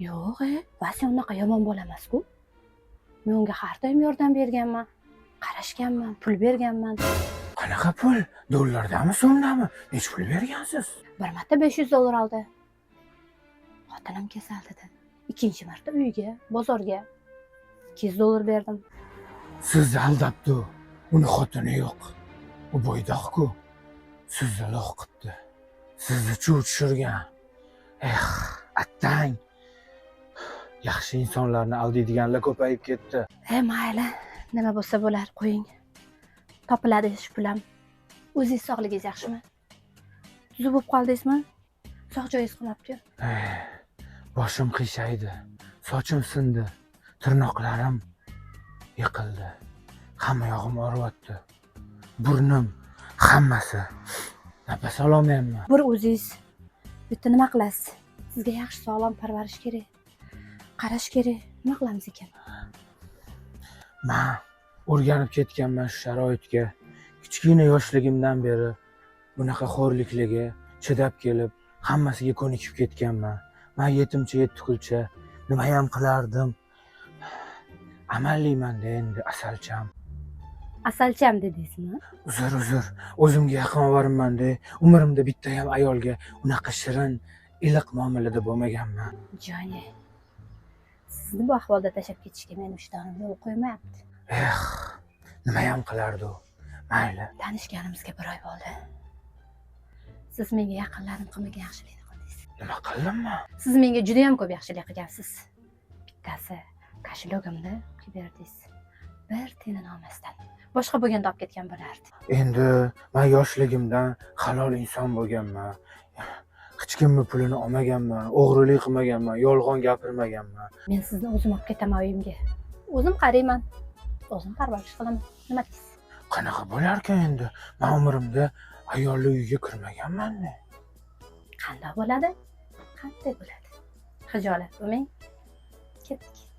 Yo'q, Vasya unaqa yomon bola emas-ku. Men unga har doim yordam berganman, qarashganman, pul berganman. Qanaqa pul? Dollardami, so'mdami? Necha pul bergansiz? Bir marta $500 oldi. Xotinim kasal dedi. Ikkinchi marta uyga, bozorga $200 berdim. Sizni aldabdi u. Uni xotini yo'q. U bo'ydoq-ku. Sizni lo'q qilibdi. Sizni chuv tushirgan. Eh, attang. Yaxshi insonlarni aldaydiganlar ko'payib ketdi. Mayli, nima bo'lsa bo'lar, qo'ying. Topiladi shu pul ham. O'zingiz sog'ligingiz yaxshimi? Tuzuk bo'lib qoldingizmi? Sog' joyingiz qolmabdi. Eh, boshim qiyshaydi. Sochim sindi. Tirnoqlarim yiqildi. Hamma yog'im og'riyapti. Burnim, hammasi. Nafas ololmayapman. Bir o'zingiz bitta nima qilasiz? Sizga yaxshi sog'lom parvarish kerak. Qarash kerak. Nima qilamiz ekan? Man o'rganib ketganman shu sharoitga. Kichkina yoshligimdan beri bunaqa xo'rliklarga chidab kelib, hammasiga ko'nikib ketganman. Man yetimcha yetti kulcha nimayam qilardim. Amalliymanda endi, asalcham. Asalcham dedingizmi? Uzr, uzr. O'zimga yaqin oboribman-da. Umrimda bittayam ayolga unaqa shirin, iliq muomalada bo'lmaganman. Joni. Sizni bu ahvolda tashlab ketishga meni vijdonim yo'l qo'ymayapti. Eh, nimayam qilardi u. Mayli. Tanishganimizga bir oy bo'ldi. Siz menga yaqinlarim qilmagan yaxshilikni qildingiz. Nima qildimmi? Siz menga juda ham ko'p yaxshilik qilgansiz. Bittasi kошелегimni qilib berdingiz. Bir tiyin olmasdan. Boshqa bo'lganda olib ketgan bo'lardi. Endi men yoshligimdan halol inson bo'lganman. Hech kimni pulini olmaganman, o'g'rilik qilmaganman, yolg'on gapirmaganman. Men sizni o'zim olib ketaman uyimga. O'zim qarayman. O'zim parvarish qilaman. Nima deysiz? Qanaqa bo'larkan endi? Men umrimda ayolli uyga kirmaganman. Qanday bo'ladi? Qanday bo'ladi? Xijolat bo'lmang. Ketdik.